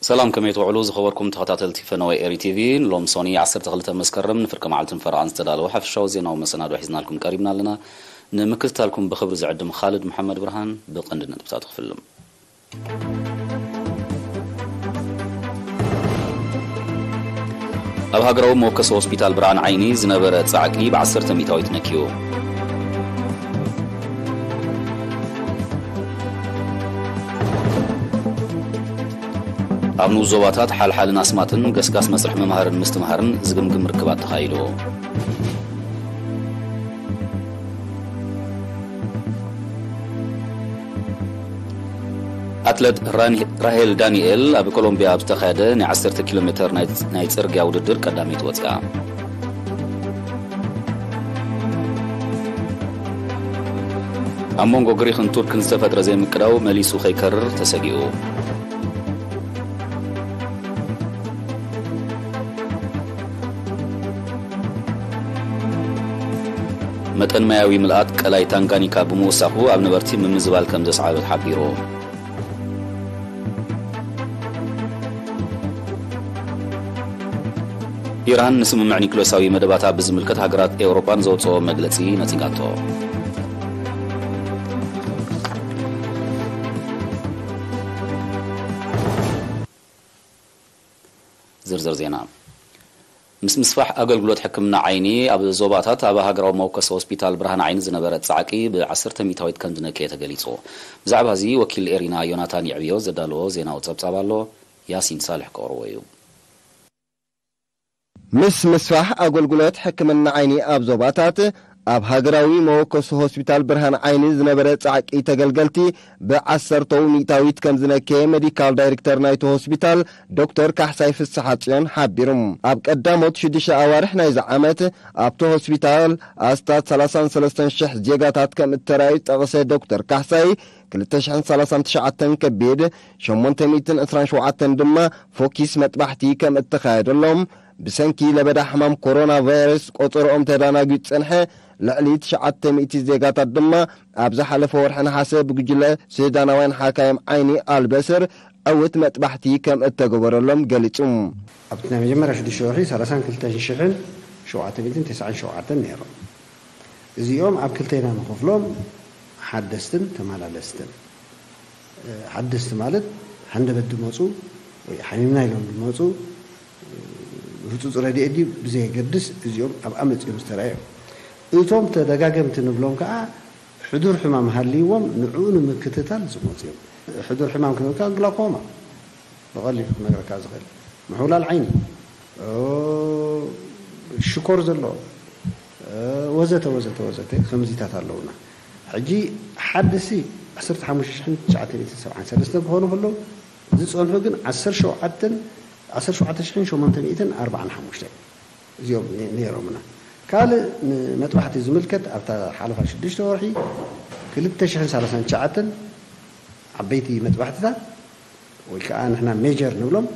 ሰላም፣ ከመይ ትውዕሉ ዝኸበርኩም ተኸታተልቲ ፈነወ ኤሪ ቲቪ? ሎም ሶኒ ዓሰርተ ክልተ መስከረም ንፍርቂ መዓልትን ፈረቓን ዝተዳለወ ሓፈሻዊ ዜናዊ መሰናዶ ሒዝናልኩም ቀሪብና ኣለና። ንምክትታልኩም ብኽብሪ ዝዕድም ኻልድ መሓመድ ብርሃን። ብቐንዲ ነጥብታት ክፍልም። ኣብ ሃገራዊ መወከሲ ሆስፒታል ብርሃን ዓይኒ ዝነበረ ጻዕቂ ብ10 ሚእታዊት ነክዩ። ኣብ ንኡስ ዞባታት ሓልሓልን ኣስማጥን ገስጋስ መስርሕ ምምሃርን ምስትምሃርን ዝግምግም ርክባት ተኻይዱ። ኣትለት ራን-፣ ራሄል ዳንኤል ኣብ ኮሎምቢያ ኣብ ዝተኻየደ ናይ ዓሰርተ ኪሎ ሜተር ናይ፣ ናይ ጽርግያ ውድድር ቀዳመይቲ ወጺኣ። ኣብ መንጎ ግሪኽን ቱርክን ዝተፈጥረ ዘይምቅዳው መሊሱ ከይከርር ተሰጊኡ። መጠን ማያዊ ምልኣት ቀላይ ታንጋኒካ ብምውሳኹ ኣብ ነበርቲ ምምዝባል ከም ዘስዓበ ተሓቢሩ። ኢራን ንስምምዕ ኒክለሳዊ መደባታ ብዝምልከት ሃገራት ኤውሮጳ ንዘውጽኦ መግለጺ ነጺጋቶ። ዝርዝር ዜና። ምስ ምስፋሕ ኣገልግሎት ሕክምና ዓይኒ ኣብ ዞባታት ኣብ ሃገራዊ መወከሲ ሆስፒታል ብርሃን ዓይኒ ዝነበረ ጻዕቂ ብ10 ሚእታዊት ከም ዝነከየ ተገሊጹ። ብዛዕባ እዚ ወኪል ኤሪና ዮናታን ይዕብዮ ዘዳለዎ ዜናዊ ጸብጻብ ኣሎ። ያሲን ሳልሕ ክቕርቦ እዩ። ምስ ምስፋሕ ኣገልግሎት ሕክምና ዓይኒ ኣብ ዞባታት ኣብ ሃገራዊ መወከሲ ሆስፒታል ብርሃን ዓይኒ ዝነበረ ጻዕቂ ተገልገልቲ ብዓሰርተው ሚእታዊት ከም ዝነከየ ሜዲካል ዳይሬክተር ናይቲ ሆስፒታል ዶክተር ካሕሳይ ፍስሓጽዮን ሓቢሩ። ኣብ ቀዳሞት ሽዱሽተ ኣዋርሕ ናይዚ ዓመት ኣብቲ ሆስፒታል ኣስታት ሰላሳን ሰለስተን ሽሕ ዜጋታት ከም እተራእዩ ጠቕሰ ዶክተር ካሕሳይ፣ ክልተ ሽሕን ሰላሳን ትሽዓተን ከቢድ፣ ሸሞንተ ሚእትን ዕስራን ሸውዓተን ድማ ፎኪስ መጥባሕቲ ከም እተኻየደሎም፣ ብሰንኪ ለበዳ ሕማም ኮሮና ቫይረስ ቆጸርኦም ተዳናጒ ዝጸንሐ ልዕሊ ትሽዓተ ሚእቲ ዜጋታት ድማ ኣብ ዝሓለፈ ወርሒ ነሓሰ ብጉጅለ ሱዳናውያን ሓካይም ዓይኒ ኣልበስር ዕውት መጥባሕቲ ከም እተገበረሎም ገሊጹ። ኣብቲ ናይ መጀመርያ ሽዱሽተ ወርሒ ሰላሳን ክልተን ሽሕን ሸውዓተ ሚእትን ተስዓን ሸውዓተን ነይሮም። እዚኦም ኣብ ክልተ ኢና ንኸፍሎም፣ ሓደስትን ተመላለስትን። ሓደስቲ ማለት ሃንደበት ዝመጹ ወይ ሓሚምና ኢሎም ዝመጹ፣ ህጹጽ ረድኤት ድዩ ብዘየገድስ፣ እዚኦም ኣብኣ መጺኦም ዝተራእዮም። እቶም ተደጋገምቲ ንብሎም ከኣ ሕዱር ሕማም ሃልይዎም ንዕኡ ንምክትታል ዝመጹ እዮም። ሕዱር ሕማም ክንብል ከኣ ግላኮማ ብቐሊሉ ክነግረካ ዝኽእል፣ ምሕውላል ዓይኒ፣ ኦ፣ ሽኮር ዘለዎ፣ እ፣ ወዘተ ወዘተ ወዘተ ከምዚታት ኣለውና። ሕጂ ሓድሲ ዓሰርተ ሓሙሽተ ሽሕን ትሽዓተ ሚእትን ሰብዓን ሰለስተን ክኾኑ ከለዉ፣ ዝጸንሑ ግን ዓሰርተ ሸውዓተን፣ ዓሰርተ ሸውዓተ ሽሕን ሸሞንተ ሚእትን ኣርባዓን ሓሙሽተን እዚኦም ነ-፣ ነይሮምና። ካልእ ንመጥባሕቲ ዝምልከት ኣብታ ሓለፋ ሽዱሽተ ወርሒ ክልተ ሽሕን ሰላሳን ትሽዓተን ዓበይቲ መጥባሕትታት ወይ ከዓ ንሕና ሜጀር ንብሎም፣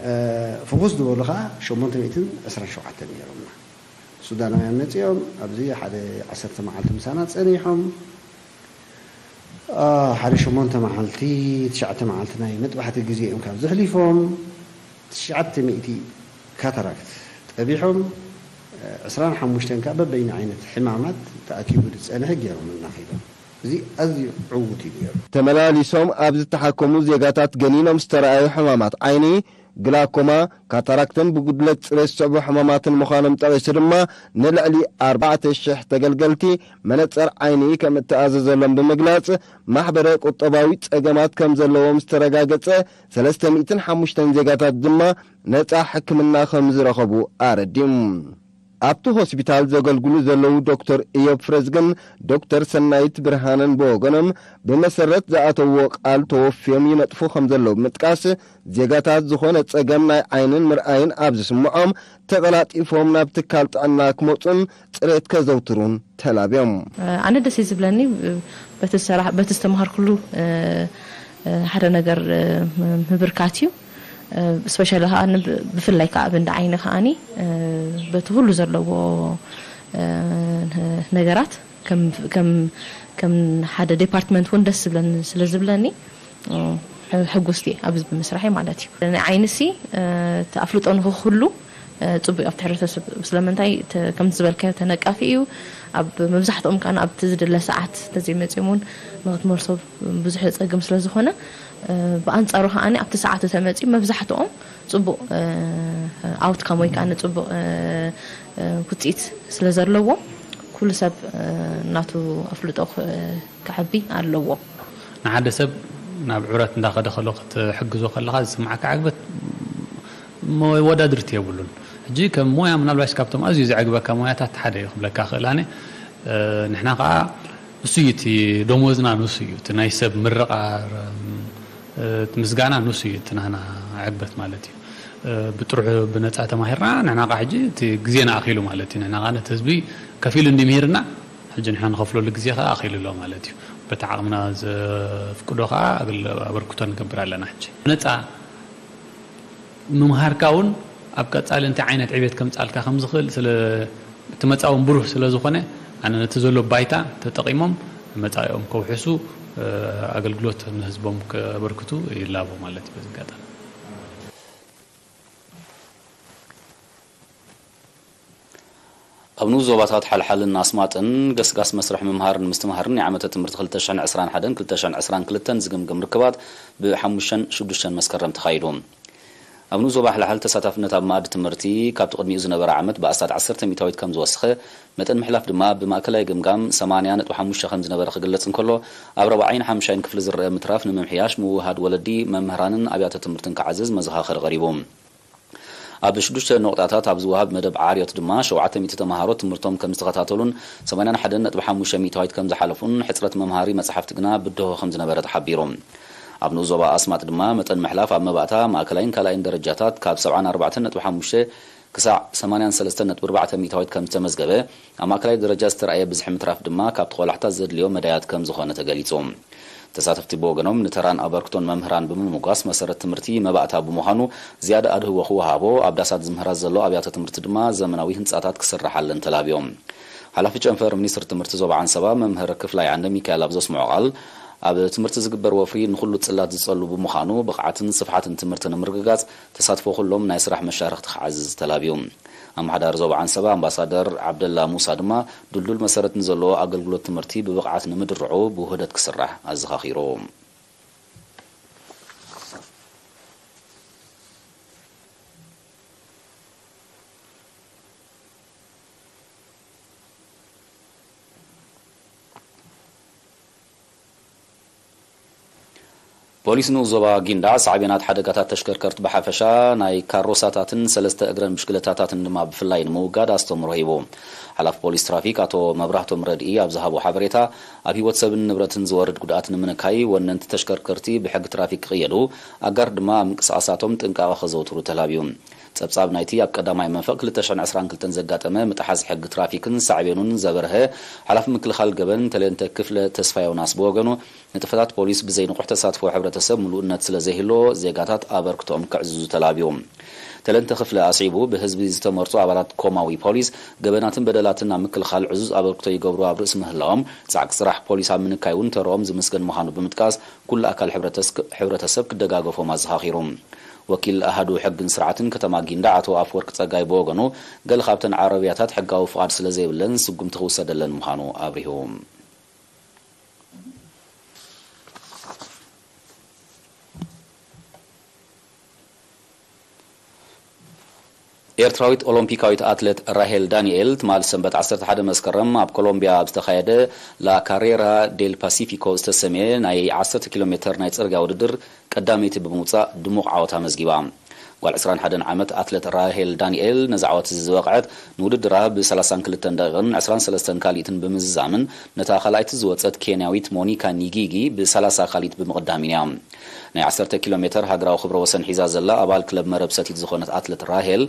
እ፣ ፍኹስ ዝበሉ ከዓ ሸሞንተ ሚእትን ዕስራን ሸውዓተን ነይሮምና። ሱዳናውያን መፂኦም ኣብዚ ሓደ ዓሰርተ መዓልቲ ምሳና ፀኒሖም። አ፣ ሓደ ሸሞንተ መዓልቲ፣ ትሽዓተ መዓልቲ ናይ መጥባሕቲ ግዜ እዮም ካብ ዘሕሊፎም። ትሽዓተ ሚእቲ ካታራክት ጠቢሖም፣ ዕስራን ሓሙሽተን ከዓ በበይኑ ዓይነት ሕማማት ተኣኪቡ ዝፀንሐ ገይሮም እናኸይዶም። እዚ ኣዝዩ ዕዉት እዩ ነይሩ። ተመላሊሶም ኣብ ዝተሓከሙ ዜጋታት ገኒኖም ዝተረኣዩ ሕማማት ዓይኒ፣ ግላኮማ፣ ካታራክትን ብጉድለት ጽሬት ዝስዕቡ ሕማማትን ምዃኖም ጠቒሱ ድማ፣ ንልዕሊ ኣርባዕተ ሽሕ ተገልገልቲ መነጸር ዓይኒ ከም እተኣዘዘሎም ብምግላጽ፣ ማሕበረ ቁጠባዊ ጸገማት ከም ዘለዎም ዝተረጋገጸ ሰለስተ ሚእትን ሓሙሽተን ዜጋታት ድማ ነጻ ሕክምና ከም ዝረኸቡ ኣረዲኡ። ኣብቲ ሆስፒታል ዘገልግሉ ዘለዉ ዶክተር ኢዮብ ፍረዝግን ዶክተር ሰናይት ብርሃንን ብወገኖም፣ ብመሰረት ዝኣተውዎ ቃል ተወፍዮም ይነጥፉ ከም ዘለዉ ብምጥቃስ፣ ዜጋታት ዝኾነ ጸገም ናይ ዓይንን ምርኣይን ኣብ ዝስምዖም፣ ተቐላጢፎም ናብ ትካል ጥዕና ክመጹን ጽሬት ከዘውትሩን ተላብዮም። ኣነ ደስ እዩ ዝብለኒ፣ በቲ ዝሰራሕ-፣ በቲ ዝተምሃርኩሉ፣ እ፣ እ፣ ሓደ ነገር፣ እ፣ ም-፣ ምብርካት እዩ። እ፣ ስፔሻሊ ከኣ ን-፣ ብፍላይ ከኣ ኣብ እንዳ ዓይኒ ከኣኒ፣ እ፣ በቲ ኩሉ ዘለዎ፣ እ፣ ን-፣ ነገራት ከም፣ ከም፣ ከም ሓደ ዲፓርትመንት እውን ደስ ዝብለኒ፣ ስለ ዝብለኒ፣ እ፣ ሕጉስቲ ኣብዚ ብምስራሐይ ማለት እዩ። ናይ ዓይንሲ እቲ ኣፍልጦ ንክህሉ ጽቡቅ ኣብቲ ሕብረተሰብ። ስለምንታይ ከምቲ ዝበልካዮ ተነቃፊ እዩ። ኣብ መብዛሕትኦም ከኣ ኣብቲ ዝድለ ሰዓት ተዘይመጺኦም እውን ንክትመልሶ ብዙሕ ጸገም ስለዝኾነ፣ ብኣንጻሩ ከኣ ኣብቲ ሰዓቱ ተመጺኡ መብዛሕትኦም ጽቡቅ ኣውትካም ወይ ከዓ ንጽቡቅ ውፅኢት ስለዘለዎም ኩሉ ሰብ ናቱ ኣፍልጦ ክዕቢ ኣለዎ። ንሓደ ሰብ ናብ ዕብረት እንዳኸደ ከሎ ክትሕግዞ ከለኻ ዝስማዓካ ዕግበት መወዳድርቲ የብሉን። ሕጂ ከም ሞያ ምናልባሽ ካብቶም ኣዝዩ ዘዕግበካ ሞያታት ሓደ እዩ ክብለካ ክእል ኣነ። ንሕና ከዓ ንሱ እዩ እቲ ደሞዝና፣ ንሱ እዩ እቲ ናይ ሰብ ምርቓ፣ እቲ ምስጋና ንሱ እዩ እቲ ናህና ዕግበት ማለት እዩ። ብጥርሑ ብነፃ ተማሂርና ንሕና ከዓ ሕጂ እቲ ግዜና ኣኺሉ ማለት እዩ። ንሕና ከዓ ነቲ ህዝቢ ከፊሉ እንዲ ምሂርና ሕጂ ንሕና ንኸፍለሉ ግዜ ከዓ ኣኺሉ ኣሎ ማለት እዩ። በቲ ዓቕምና ዘፍቅዶ ከዓ ኣበርክቶ ንገብር ኣለና። ሕጂ ብነፃ ምምሃርካ እውን ኣብ ቀፃሊ እንታይ ዓይነት ዕቤት ከምፃልካ ከምዝኽእል ስለ እቲ መፃ እውን ብሩህ ስለ ዝኾነ ኣነ ነቲ ዘሎ ባይታ ተጠቒሞም መፃኢኦም ከውሕሱ ኣገልግሎት ንህዝቦም ከበርክቱ ይላቦ ማለት እዩ። በዚ ኣጋጣሚ ኣብ ንኡስ ዞባታት ሓልሓልን ኣስማጥን ገስጋስ መስርሕ ምምሃርን ምስትምሃርን ናይ ዓመተ ትምህርቲ ክልተ ሽሕን ዕስራን ሓደን ክልተ ሽሕን ዕስራን ክልተን ዝግምግም ርክባት ብ ሓሙሽተን ሽዱሽተን መስከረም ተኻይዱ። ኣብ ንኡስ ዞባ ሓልሓል ተሳታፍነት ኣብ መኣዲ ትምህርቲ ካብቲ ቅድሚኡ ዝነበረ ዓመት ብኣስታት ዓሰርተ ሚእታዊት ከም ዝወሰኸ፣ መጠን ምሕላፍ ድማ ብማእከላይ ግምጋም ሰማንያ ነጥቢ ሓሙሽተ ከም ዝነበረ ክግለጽ እንከሎ፣ ኣብ ራብዓይን ሓምሻይን ክፍሊ ዝረአ ምትራፍ ንምምሕያሽ ምውህሃድ ወለዲ፣ መምህራንን ኣብያተ ትምህርትን ክዓዝዝ መዘኻኸሪ ቀሪቡ። ኣብ ሽዱሽተ ነቑጣታት ኣብ ዝወሃብ መደብ ዓርዮት ድማ ሸውዓተ ሚእቲ ተምሃሮ ትምህርቶም ከም ዝተኸታተሉን ሰማንያን ሓደን ነጥቢ ሓሙሽተ ሚእታዊት ከም ዝሓለፉን ሕጽረት መምሃሪ መጽሓፍቲ ግና ብድሆ ከም ዝነበረ ተሓቢሩ። ኣብ ንኡስ ዞባ ኣስማጥ ድማ መጠን ምሕላፍ ኣብ መባእታ ማእከላይን ካልኣይን ደረጃታት ካብ ሰብዓን ኣርባዕተን ነጥቢ ሓሙሽተ ክሳዕ ሰማንያን ሰለስተን ነጥቢ ኣርባዕተ ሚእታዊት ከም ዝተመዝገበ፣ ኣብ ማእከላይ ደረጃ ዝተራእየ ብዝሒ ምትራፍ ድማ ካብቲ ቆላሕታ ዘድልዮ መዳያት ከም ዝኾነ ተገሊጹ። ተሳተፍቲ ብወገኖም ንተራን ኣበርክቶን መምህራን ብምምጓስ መሰረት ትምህርቲ መባእታ ብምዃኑ ዝያዳ ኣድህቦ ክወሃቦ ኣብ ዳሳት ዝምህራ ዘሎ ኣብያተ ትምህርቲ ድማ ዘመናዊ ህንፃታት ክስርሓለን ተላብዮም። ሓላፊ ጨንፈር ሚኒስትሪ ትምህርቲ ዞባ ዓንሰባ መምህር ክፍላይ ዓንደ ሚካኤል ኣብ ዘስምዖ ቃል ኣብ ትምህርቲ ዝግበር ወፍሪ ንኹሉ ጽላት ዝጸሉ ብምዃኑ ብቕዓትን ስፍሓትን ትምህርቲ ንምርግጋጽ ተሳትፎ ኩሎም ናይ ስራሕ መሻርኽቲ ክዓዝዝ ተላብዩ። ኣመሓዳሪ ዞባ ዓንሰባ ኣምባሳደር ዓብደላ ሙሳ ድማ ድልዱል መሰረት ንዘለዎ ኣገልግሎት ትምህርቲ ብብቕዓት ንምድርዑ ብውህደት ክስራሕ ኣዘኻኺሩ። ፖሊስ ንኡስ ዞባ ጊንዳዕ ሳዕቤናት ሓደጋታት ተሽከርከርቲ ብሓፈሻ ናይ ካሮሳታትን ሰለስተ እግረን ብሽክለታታትን ድማ ብፍላይ ንምውጋድ ኣስተምህሮ ሂቡ። ሓላፊ ፖሊስ ትራፊክ ኣቶ መብራህቶም ረድኢ ኣብ ዝሃቦ ሓበሬታ፣ ኣብ ህይወት ሰብን ንብረትን ዝወርድ ጉድኣት ንምንካይ ወነንቲ ተሽከርከርቲ ብሕጊ ትራፊክ ክቕየዱ፣ ኣጋር ድማ ኣብ ምንቅስቓሳቶም ጥንቃቐ ከዘውትሩ ተላብዩ። ጸብጻብ ናይቲ ኣብ ቀዳማይ መንፈቕ ክልተ ሽሕን ዕስራን ክልተን ዘጋጠመ ምጥሓስ ሕጊ ትራፊክን ሳዕቤኑን ዘበርሀ ሓላፊ ምክልኻል ገበን ተለንተ ክፍለ ተስፋ ዮናስ ብወገኑ፣ ንጥፈታት ፖሊስ ብዘይ ንቑሕ ተሳትፎ ሕብረተሰብ ምሉእነት ስለ ዘይህልዎ ዜጋታት ኣበርክቶኦም ከዕዝዙ ተላብዩ። ተለንተ ክፍለ ኣስዒቡ ብህዝቢ ዝተመርጹ ኣባላት ኮማዊ ፖሊስ ገበናትን በደላትን ኣብ ምክልኻል ዕዙዝ ኣበርክቶ ይገብሩ ኣብ ርእሲ ምህላዎም ጻዕቂ ስራሕ ፖሊስ ኣብ ምንካይ እውን ተረኦም ዝምስገን ምዃኑ ብምጥቃስ ኩሉ ኣካል ሕብረተሰብ ክደጋገፎም ኣዘኻኺሩ። ወኪል ኣሃዱ ሕግን ስርዓትን ከተማ ጊንዳዕ ኣቶ ኣፍወርቅ ጸጋይ ብወገኑ፣ ገለ ካብተን ዓረብያታት ሕጋዊ ፍቓድ ስለ ዘይብለን ስጉምቲ ክውሰደለን ምዃኑ ኣብሪሁ። ኤርትራዊት ኦሎምፒካዊት ኣትሌት ራሄል ዳንኤል ትማሊ ሰንበት ዓሰርተ ሓደ መስከረም ኣብ ኮሎምቢያ ኣብ ዝተኻየደ ላ ካሬራ ዴል ፓሲፊኮ ዝተሰምየ ናይ ዓሰርተ ኪሎ ሜተር ናይ ጽርግያ ውድድር ቀዳመይቲ ብምውጻእ ድሙቕ ዓወት ኣመዝጊባ። ጓል ዕስራን ሓደን ዓመት ኣትሌት ራሄል ዳንኤል ነዚ ዓወት እዚ ዝበቕዐት ንውድድራ ብ ሰላሳን ክልተን ደቂቕን ዕስራን ሰለስተን ካልኢትን ብምዝዛምን ነታ ካልኣይቲ ዝወጸት ኬንያዊት ሞኒካ ኒጊጊ ብ ሰላሳ ካልኢት ብምቕዳምን እያ። ናይ ዓሰርተ ኪሎ ሜተር ሃገራዊ ክብረ ወሰን ሒዛ ዘላ ኣባል ክለብ መረብ ሰቲት ዝኾነት ኣትሌት ራሄል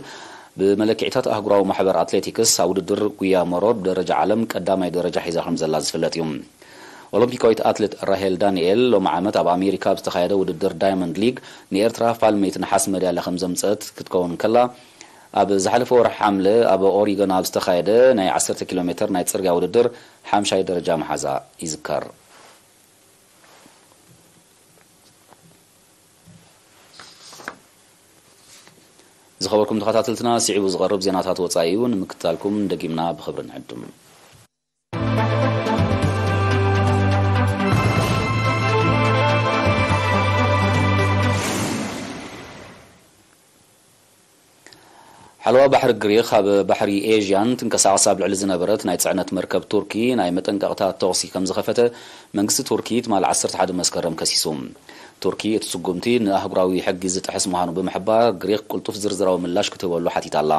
ብመለክዒታት ኣህጉራዊ ማሕበር ኣትሌቲክስ ኣብ ውድድር ጉያ መሮር ብደረጃ ዓለም ቀዳማይ ደረጃ ሒዛ ከም ዘላ ዝፍለጥ እዩ። ኦሎምፒካዊት ኣትሌት ራሄል ዳንኤል ሎሚ ዓመት ኣብ ኣሜሪካ ኣብ ዝተኻየደ ውድድር ዳይመንድ ሊግ ንኤርትራ ፋልመይቲ ነሓስ መዳልያ ከም ዘምጸት ክትከውን ከላ፣ ኣብ ዝሓለፈ ወርሒ ሓምለ ኣብ ኦሪጎን ኣብ ዝተኻየደ ናይ ዓሰርተ ኪሎ ሜተር ናይ ጽርግያ ውድድር ሓምሻይ ደረጃ መሓዛ ይዝከር። ዝኸበርኩም ተኸታተልትና፣ ስዒቡ ዝቐርብ ዜናታት ወጻኢ እዩ። ንምክትታልኩም ደጊምና ብኽብሪ ንዕድም። ሓለዋ ባሕሪ ግሪኽ ኣብ ባሕሪ ኤዥያን ትንቀሳቐስ ኣብ ልዕሊ ዝነበረት ናይ ጽዕነት መርከብ ቱርኪ ናይ መጠንቀቕታ ተኹሲ ከም ዝኸፈተ መንግስቲ ቱርኪ ትማሊ ዓሰርተ ሓደ መስከረም ከሲሱ። ቱርኪ እቲ ስጉምቲ ንኣህጉራዊ ሕጊ ዝጥሕስ ምዃኑ ብምሕባር፣ ግሪኽ ቅልጡፍ ዝርዝራዊ ምላሽ ክትህበሉ ሓቲታ ኣላ።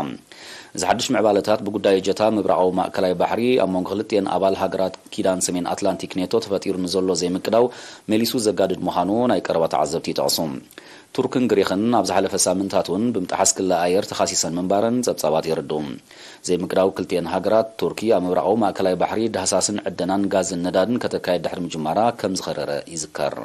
እዚ ሓድሽ ምዕባለታት ብጉዳይ እጀታ ምብራቓዊ ማእከላይ ባሕሪ ኣብ መንጎ ክልቲኤን ኣባል ሃገራት ኪዳን ሰሜን ኣትላንቲክ ኔቶ ተፈጢሩ ንዘሎ ዘይምቅዳው መሊሱ ዘጋድድ ምዃኑ ናይ ቀረባ ተዓዘብቲ ይጠቕሱ። ቱርክን ግሪኽን ኣብ ዝሓለፈ ሳምንታት እውን ብምጥሓስ ክሊ ኣየር ተኻሲሰን ምንባረን ጸብጻባት የረድኡ። ዘይምቅዳው ክልቲኤን ሃገራት፣ ቱርኪ ኣብ ምብራቓዊ ማእከላይ ባሕሪ ዳህሳስን ዕደናን ጋዝን ነዳድን ከተካየድ ድሕሪ ምጅማራ ከም ዝኸረረ ይዝከር።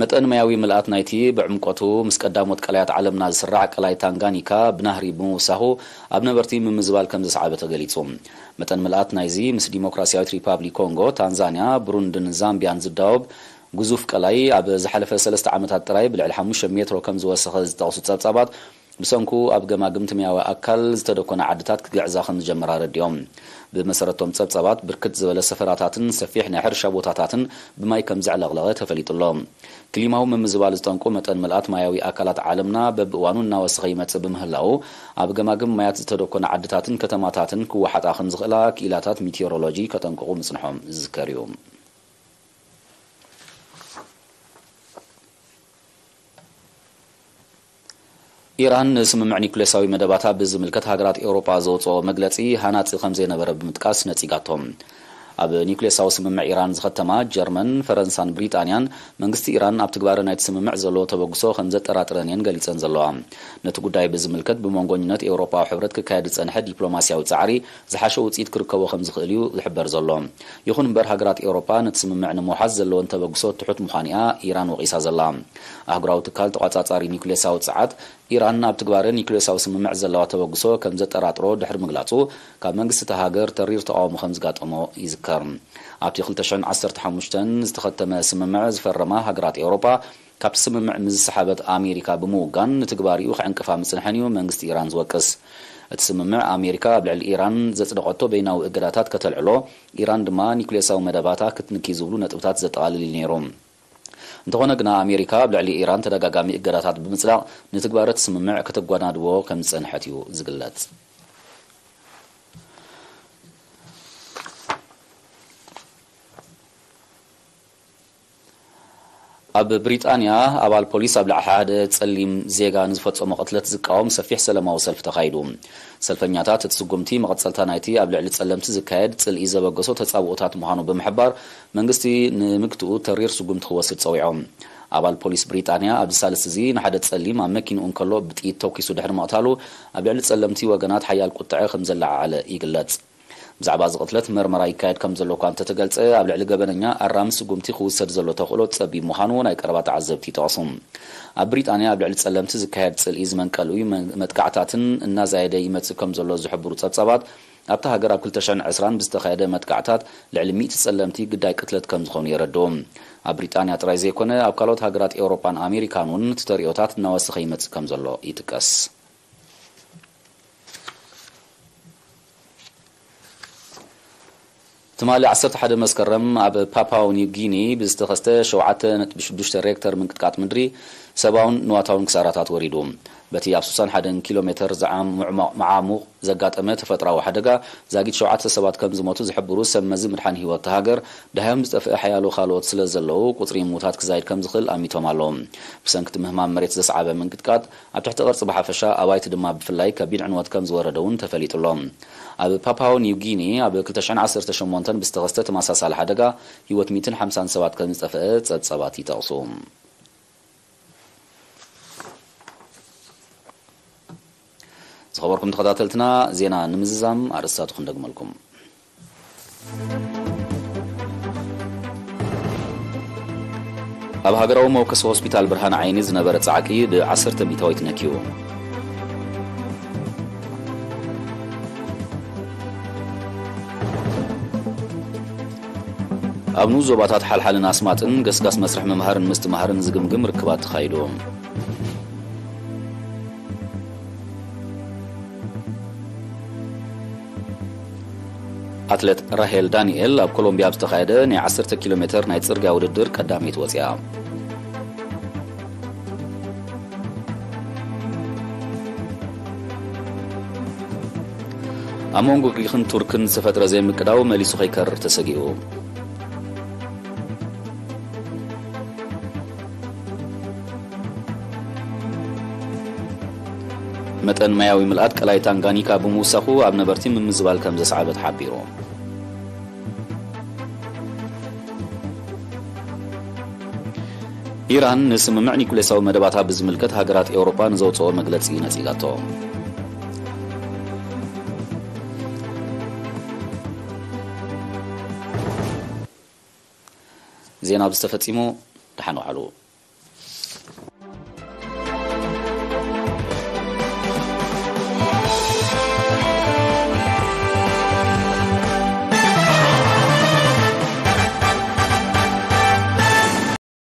መጠን ማያዊ ምልኣት ናይቲ ብዕምቆቱ ምስ ቀዳሞት ቀላያት ዓለምና ዝስራዕ ቀላይ ታንጋኒካ ብናህሪ ብምውሳኹ ኣብ ነበርቲ ምምዝባል ከም ዘስዓበ ተገሊጹ። መጠን ምልኣት ናይዚ ምስ ዲሞክራሲያዊት ሪፓብሊክ ኮንጎ፣ ታንዛንያ፣ ብሩንድን ዛምቢያን ዝዳወብ ግዙፍ ቀላይ ኣብ ዝሓለፈ ሰለስተ ዓመታት ጥራይ ብልዕሊ ሓሙሽተ ሜትሮ ከም ዝወሰኸ ዝጠቕሱ ጸብጻባት፣ ብሰንኩ ኣብ ገማግም ትምያዊ ኣካል ዝተደኮነ ዓድታት ክግዕዛ ከም ዝጀመራ ኣረዲኦም። ብመሰረቶም ጸብጻባት፣ ብርክት ዝበለ ሰፈራታትን ሰፊሕ ናይ ሕርሻ ቦታታትን ብማይ ከም ዘዕለቕለቐ ተፈሊጡ ኣሎ። ክሊማዊ ምምዝባል ዝጠንቁ መጠን ምልኣት ማያዊ ኣካላት ዓለምና በብእዋኑ እናወሰኸ ይመጽእ ብምህላው፣ ኣብ ገማግም ማያት ዝተደኮነ ዓድታትን ከተማታትን ክወሓጣ ከም ዝኽእላ ክኢላታት ሚቴዎሮሎጂ ከጠንቅቑ ምጽንሖም ዝዝከር እዩ። ኢራን ንስምምዕ ኒውክሌሳዊ መደባታ ብዝምልከት ሃገራት ኤውሮጳ ዘውፅኦ መግለፂ ሃናፂ ከም ዘይነበረ ብምጥቃስ ነፂጋቶ። ኣብ ኒውክሌሳዊ ስምምዕ ኢራን ዝኸተማ ጀርመን፣ ፈረንሳን ብሪጣንያን መንግስቲ ኢራን ኣብ ትግባረ ናይቲ ስምምዕ ዘለዎ ተበግሶ ከም ዘጠራጥረን እየን ገሊፀን ዘለዋ። ነቲ ጉዳይ ብዝምልከት ብመንጎኝነት ኤውሮጳዊ ሕብረት ክካየድ ዝፀንሐ ዲፕሎማሲያዊ ፃዕሪ ዝሓሸ ውፅኢት ክርከቦ ከም ዝኽእል እዩ ዝሕበር ዘሎ። ይኹን እምበር ሃገራት ኤውሮጳ ነቲ ስምምዕ ንምውሓስ ዘለወን ተበግሶ ትሑት ምዃኑ እያ ኢራን ወቒሳ ዘላ። ኣህጉራዊ ትካል ተቋጻጻሪ ኒውክሌሳዊ ጸዓት፣ ኢራን ኣብ ትግባረ ኒውክሌሳዊ ስምምዕ ዘለዋ ተበግሶ ከም ዘጠራጥሮ ድሕሪ ምግላጹ፣ ካብ መንግስቲ እታ ሃገር ተሪር ተቓውሞ ከም ዝጋጠሞ ይዝከር። ኣብቲ ክልተ ሽሕን ዓሰርተ ሓሙሽተን ዝተኸተመ ስምምዕ ዝፈረማ ሃገራት ኤውሮጳ፣ ካብቲ ስምምዕ ምስ ዝሰሓበት ኣሜሪካ ብምውጋን ንትግባሪኡ ክዕንቅፋ ምጽንሐን እዩ መንግስቲ ኢራን ዝወቅስ። እቲ ስምምዕ ኣሜሪካ ኣብ ልዕሊ ኢራን ዘጽደቐቶ በይናዊ እገዳታት ከተልዕሎ፣ ኢራን ድማ ኒውክሌሳዊ መደባታ ክትንኪ ዝብሉ ነጥብታት ዘጠቓልል እዩ ነይሩ። እንተኾነ ግና ኣሜሪካ ኣብ ልዕሊ ኢራን ተደጋጋሚ እገዳታት ብምጽዳቕ ንትግባረ እቲ ስምምዕ ከተጓናድቦ ከም ዝጸንሐት እዩ ዝግለጽ። ኣብ ብሪጣንያ፣ ኣባል ፖሊስ ኣብ ልዕሊ ሓደ ጸሊም ዜጋ ንዝፈጸሞ ቅትለት ዝቃወም ሰፊሕ ሰላማዊ ሰልፊ ተኻይዱ። ሰልፈኛታት፣ እቲ ስጉምቲ መቐጸልታ ናይቲ ኣብ ልዕሊ ጸለምቲ ዝካየድ ጽልኢ ዘበገሶ ተጻብኦታት ምዃኑ ብምሕባር፣ መንግስቲ ንምግትኡ ተሪር ስጉምቲ ክወስድ ጸዊዖም። ኣባል ፖሊስ ብሪጣንያ ኣብዚ ሳልስቲ እዚ ንሓደ ጸሊም ኣብ መኪንኡ እንከሎ ብጥይት ተኲሱ ድሕሪ ምቕታሉ፣ ኣብ ልዕሊ ጸለምቲ ወገናት ሓያል ቁጥዐ ከም ዘለዓዓለ ይግለጽ። ብዛዕባ እዚ ቅትለት መርመራ ይካየድ ከም ዘሎ እኳ እንተተገልጸ፣ ኣብ ልዕሊ ገበነኛ ኣራሚ ስጉምቲ ክውሰድ ዘሎ ተኽእሎ ጸቢብ ምዃኑ ናይ ቀረባ ተዓዘብቲ ይጠቕሱ። ኣብ ብሪጣንያ ኣብ ልዕሊ ጸለምቲ ዝካየድ ጽልኢ ዝመንቀሉ መ-፣ መጥቃዕታትን እናዛየደ ይመጽእ ከም ዘሎ ዝሕብሩ ጸብጻባት፣ ኣብታ ሃገር ኣብ ክልተ ሽሕን ዕስራን ብዝተኻየደ መጥቃዕታት ልዕሊ ሚእቲ ጸለምቲ ግዳይ ቅትለት ከም ዝኾኑ የረድኡ። ኣብ ብሪጣንያ ጥራይ ዘይኮነ፣ ኣብ ካልኦት ሃገራት ኤውሮጳን ኣሜሪካን እውን እቲ ተርእዮታት እናወሰኸ ይመጽእ ከም ዘሎ ይጥቀስ። ትማሊ ዓሰርተ ሓደ መስከረም ኣብ ፓፓው ኒው ጊኒ ብዝተኸስተ ሸውዓተ ነጥቢ ሽዱሽተ ሬክተር ምንቅጥቃጥ ምድሪ ሰብኣውን ንዋታውን ክሳራታት ወሪዱ። በቲ ኣብ ስሳን ሓደን ኪሎ ሜተር ዝዓም-፣ ምዕሞ-፣ መዓሙቕ ዘጋጠመ ተፈጥራዊ ሓደጋ ዛጊት ሸውዓተ ሰባት ከም ዝሞቱ ዝሕብሩ ሰብ መዚ ምድሓን ህይወት እታ ሃገር፣ ደሃዮም ዝጠፍአ ሓያሎ ካልኦት ስለ ዘለዉ፣ ቁጽሪ ምዉታት ክዛይድ ከም ዝኽእል ኣሚቶም ኣለዉ። ብሰንኪ እቲ ምህማም መሬት ዘስዓበ ምንቅጥቃጥ፣ ኣብ ትሕቲ ቅርጺ ብሓፈሻ፣ ኣባይቲ ድማ ብፍላይ ከቢድ ዕንወት ከም ዝወረደ እውን ተፈሊጡ ኣሎ። ኣብ ፓፓው ኒው ጊኒ ኣብ ክልተ ሽሕን ዓሰርተ ሸሞንተን ብዝተኸስተ ተመሳሳሊ ሓደጋ ህይወት ሚእትን ሓምሳን ሰባት ከም ዝጠፍአ ጸብጻባት ይጠቕሱ። ዝኸበርኩም ተኸታተልትና፣ ዜና ንምዝዛም ኣርእስታቱ ክንደግመልኩም። ኣብ ሃገራዊ መወከሲ ሆስፒታል ብርሃን ዓይኒ ዝነበረ ጻዕቂ ብዓሰርተ ሚእታዊት ነኪዩ። ኣብ ንኡስ ዞባታት ሓልሓልን ኣስማጥን ገስጋስ መስርሕ ምምሃርን ምስትምሃርን ዝግምግም ርክባት ተኻይዱ። ኣትሌት ራሄል ዳንኤል ኣብ ኮሎምቢያ ኣብ ዝተኻየደ ናይ ዓሰርተ ኪሎ ሜትር ናይ ጽርግያ ውድድር ቀዳመይቲ ወጺኣ። ኣብ መንጎ ግሪኽን ቱርክን ዝተፈጥረ ዘይምቅዳው መሊሱ ከይከርር ተሰጊኡ። መጠን ማያዊ ምልኣት ቀላይ ታንጋኒካ ብምውሳኹ ኣብ ነበርቲ ምምዝባል ከም ዘስዓበ ተሓቢሩ። ኢራን ንስምምዕ ኒኩሌሳዊ መደባታ ብዝምልከት ሃገራት ኤውሮጳ ንዘውፅኦ መግለፂ ነፂጋቶ። ዜና ብዝተፈፂሙ። ደሓን ዋዕሉ።